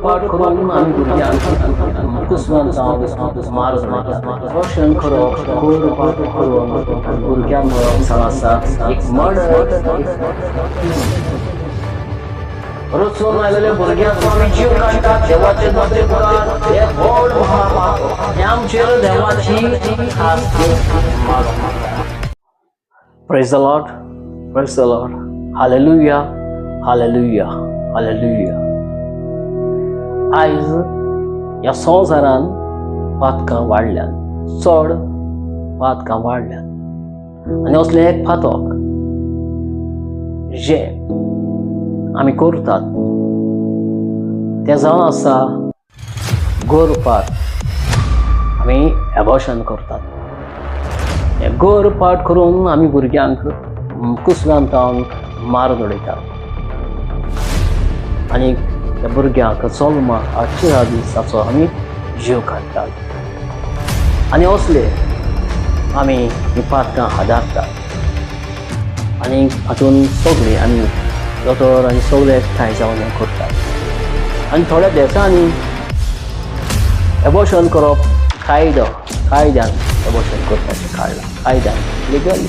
गोरपाट करून आमी भुरग्यांक कुसवान जावन मारून अबॉर्शन करप, गोरपाट करून भुरग्यांक मरप जावन आसा एक मर्डर. रचून आयलेल्या भुरग्यांचो आमी जीव काडटात देवाचे नदरे मुखार हे व्हड महापाप हे आमचेर देवाची खास मागून. Praise the Lord, praise the Lord. Hallelujah, hallelujah, hallelujah. आयज ह्या संवसारान पातकां वाडल्यात, चड पातकां वाडल्यात आनी असलें एक पातक जें आमी करतात तें जावन आसा गोरपाट. आमी एबॉर्शन करतात. हें गोरपाट करून आमी भुरग्यांक कुसव्यान तावन मारून उडयतात आनी त्या भुरग्यांक जल्मा हाडचे दीस ताचो आमी जीव काडटात आनी असले आमी हीं पातकां हादारतात आनी हातून सगळीं आमी दोतोर आनी सगळे एकठांय जावन हें करतात. आनी थोड्या देशांनी एबॉर्शन करप कायदो, कायद्यान एबॉर्शन करपाचें काडलां, कायद्यान, लिगली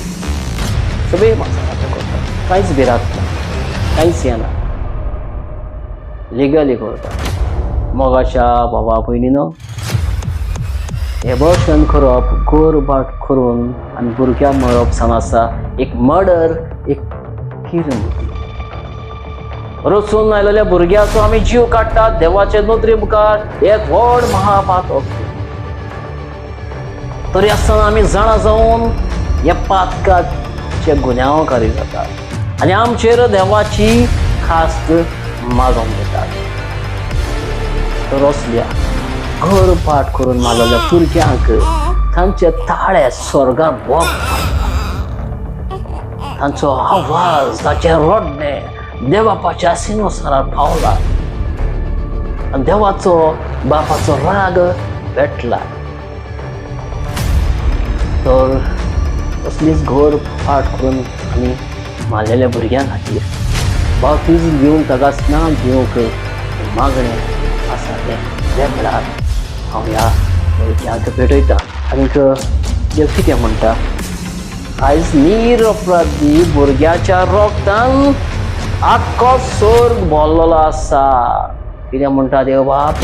सगळे माणसां करतात. कांयच भिरांत ना, कांयच येना, लिगली करतात. मोगाच्या भावा भयणीनो, एबॉर्शन करप, गोरबाट करून आनी भुरग्यांक मरप जावन आसा एक मर्डर, एक किरमुती. रचून आयलेल्या भुरग्याचो आमी जीव काडटात देवाचे नदरे मुखार एक व्हड महापातक. तरी आसतना आमी जाणा जावन ह्या पातकाचे गुन्यांवकारी जातात आनी आमचेर देवाची खास्त मागोवन घेतात. तर असल्या घरपाट करून मारलेल्या भुरग्यांक तांचे ताळे स्वर्गार बोब, तांचो आवाज, ताचें रडणें देवबापाच्या सिंहासनार पावला आनी देवाचो बापाचो राग पेटला. तर असलीच घोर पाठ करून आमी मारलेल्या भुरग्यां खातीर बाप्तीज्म घेवन ताका स्नान घेवंक मागणें आसा तें त्या वेळार हांव ह्या भुरग्यांक भेटयतां. आनीक देव कितें म्हणटा? आयज निरपराधी भुरग्याच्या रोगतान आख्खो स्वर्ग भरलेलो आसा. कितें म्हणटा देव बाप?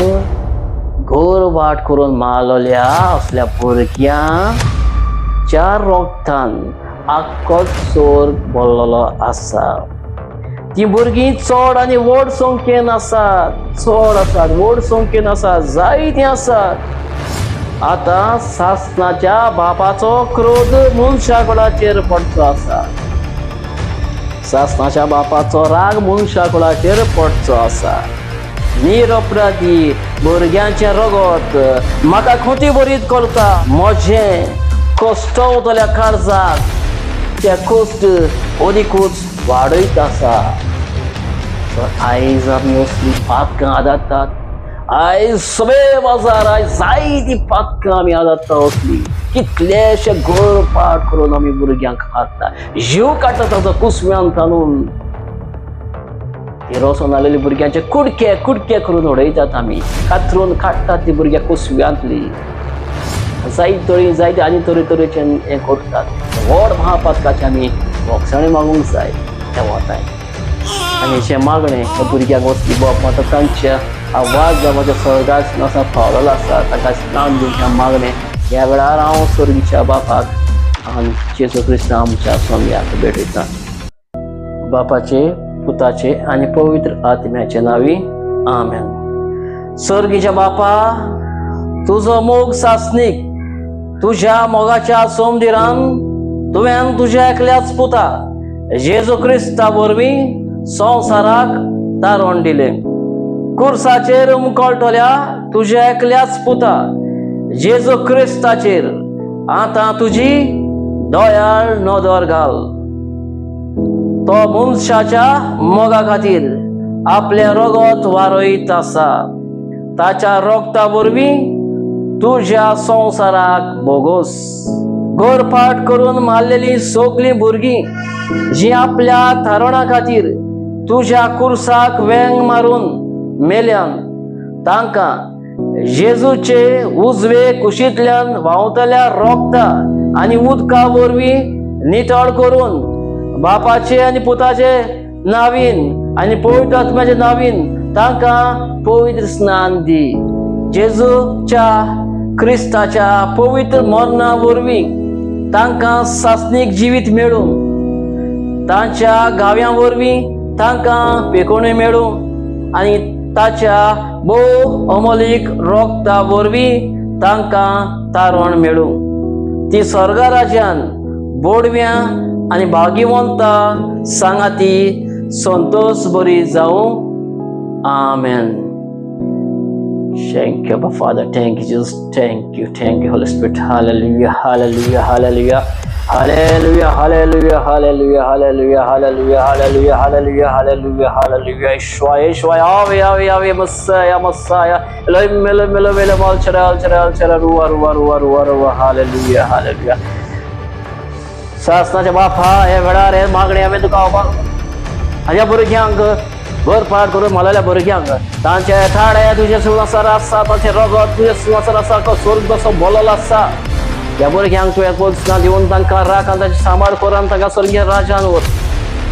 घोर वाट करून मारलेल्या असल्या भुरग्यांच्या रोगतान आख्खो स्वर्ग भरलेलो आसा. ती भुरगीं चड आनी व्हड संख्येन आसात, चड आसात, व्हड संख्येन आसात, जायतीं आसात. आतां सासणाच्या बापाचो क्रोध मनशाकुळाचेर पडचो आसा. सासणाच्या बापाचो राग मनशाकुळाचेर पडचो आसा. निरपराधी भुरग्यांचें रगत म्हाका खोती बरीत करता. म्हजें कश्टवतल्या काळजाक ते कश्ट अदिकूच वाडयत आसा. तर आयज आमी असली पातकां आदारतात. आयज सगळे बाजार, आयज जायती पातकां आमी आदारता असली. कितलेशे गोरपाट करून आमी भुरग्यांक हाडटा, जीव काडटा ताचो कुसव्यान ताणून. ती रोसोन आलेली भुरग्यांचे कुडके कुडके करून उडयतात आमी, कातरून काडटात ती भुरग्यां कुसव्यांतली. जायत तरी जायते आनी तरे तरेचे हें करतात. व्हड महापातकाचे आमी भोगसणी मागूंक जाय देवाताय. आनी हें मागणें ह्या भुरग्यांक वचली बाप आतां तांच्या आवाज देवाच्या स्वर्गार आसा पावलेलो आसा. ताका स्नान दिवचें मागणें ह्या वेळार हांव स्वर्गीच्या बापाक आनी जेजू क्रिस्तांव आमच्या स्वामयाक भेटयतां. बापाचे, पुताचे आनी पवित्र आत्म्याचे नावी, आमेन. स्वर्गीच्या बापा, तुजो मोग सासणीक. तुझ्या मोगाच्या सोमदिरान तुवें तुज्या एकल्याच पुता जेजू क्रिस्ता वरवीं संवसाराक तारण दिलें. कुर्साचेर उमकळटल्या तुज्या एकल्याच पुता जेजू क्रिस्ताचेर आतां तुजी दयाळ नदर घाल. तो मनशाच्या मोगा खातीर आपलें रगत वारयत आसा. ताच्या रोगता वरवीं तुज्या संवसाराक बोगोस. गोरपाट करून मारलेली सगळीं भुरगीं जीं आपल्या थारणा खातीर तुज्या कुर्साक वेंग मारून मेल्यान, तांकां जेजूचे उजवे कुशींतल्यान व्हांवतल्या रोगता आनी उदका वरवीं नितळ करून बापाचे आनी पुताचे नावीन आनी पवित्र आत्म्याचे नावीन तांकां पवित्र स्नान दी. जेजूच्या क्रिस्ताच्या पवित्र मरणा वरवीं तांकां सासणीक जिवीत मेळूं. तांच्या गाव्यां वरवीं तांकां पेकोणी मेळूं आनी ताच्या भोव अमोलीक रोगता वरवीं तांकां तारण मेळूं. ती स्वर्गा राज्यान बोडव्यां आनी भाग्यवंता सांगाती संतोश बरी जावं. आमेन. Thank you, Abba Father. Thank you, Jesus. Thank you. Thank you, Holy Spirit. Hallelujah. Hallelujah. Hallelujah. Hallelujah. Hallelujah. Hallelujah. Hallelujah. Hallelujah. Hallelujah. Hallelujah. Hallelujah. Hallelujah. Yeshua, Yeshua, Yahweh, Yahweh, Yahweh, Messiah, Messiah. Elohim, Elohim, Elohim, Elohim, Al Shaddai, Al Shaddai, Al Shaddai, Ruah, Ruah, Ruah, Ruah, Ruah. Hallelujah. Hallelujah. सासनाच्या बापा, हे वेळार हे मागणे हांवें तुका हाज्या भुरग्यांक भरपाट करून मारलेल्या भुरग्यांक तांचे थाडे तुजे सुवासर आसा, तांचे रगत तुजे सुवासर आसा, स्वर्ग कसो बोललो आसा. ह्या भुरग्यांक तुवें पोचना दिवन तांकां राख आनी तांचे सांबाळ कर आनी तांकां स्वर्गीय राजान व्हर.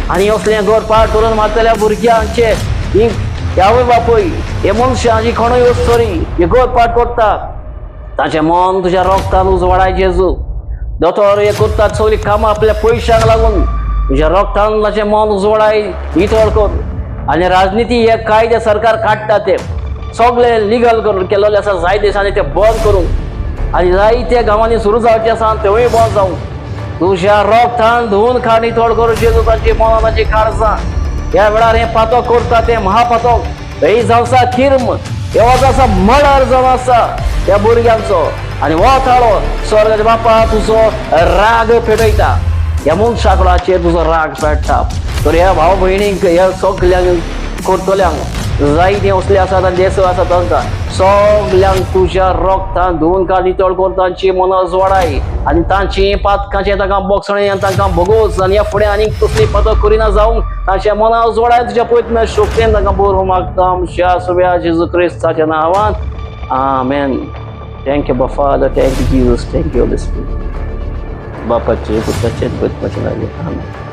आनी असलें गोरपाट करून मारतल्या भुरग्यांचे ही ह्यावय बापूय, हे मनशां जी कोणूय वस्तरी हे गोरपाट करता ताचें मन तुज्या रोगतान उजवाडाय जेजू. दोतोर हे करतात सगळीं कामां आपल्या पयशांक लागून, तुज्या रोगतान ताचें मन उजवाडाय, नितळ कर. आनी राजनिती हे कायदे सरकार काडटा ते सगळे लिगल करून केलेले आसा जाय देशांनी, ते बंद करूंक आनी जायत्या गांवांनी सुरू जावचे आसा, तेवूय बंद जावं. तुज्या रोगतान धुवन काड, नितळ करूं जेजू तांची मनां, तांची काळजां. ह्या वेळार हें पातक करता तें महापातक हे जावं किर्म, हे आसा मर्डर जावन आसा ह्या भुरग्यांचो. आनी हो थाळो स्वर्गाच्या बापा तुजो राग पेटयता, ह्या मनशाकडाचेर तुजो राग पेट्टा. तर ह्या भाव भयणींक, ह्या सगल्यांक करतल्यांक, जायते असले आसात आनी देस आसा तांकां सगल्यांक तुज्या रोगतान धुवन काड, नितळ कर, तांची मनां उजवाडाय आनी तांची पातकांचे तांकां बोगसणे आनी तांकां भोगोस. आनी ह्या फुडें आनीक तसली पातक करिना जावंक तांच्या मनां उजवाडाय. तुज्या पयत्न शक्तेन तांकां बरो मागता आमच्या सुव्या जेजू क्रिस्ताच्या नांवान. आमेन. Thank you, Father. Thank you, Jesus. Thank you, Holy Spirit. बापाचे, पुताचे, पवित्र आत्म्याचे नावे. आमेन.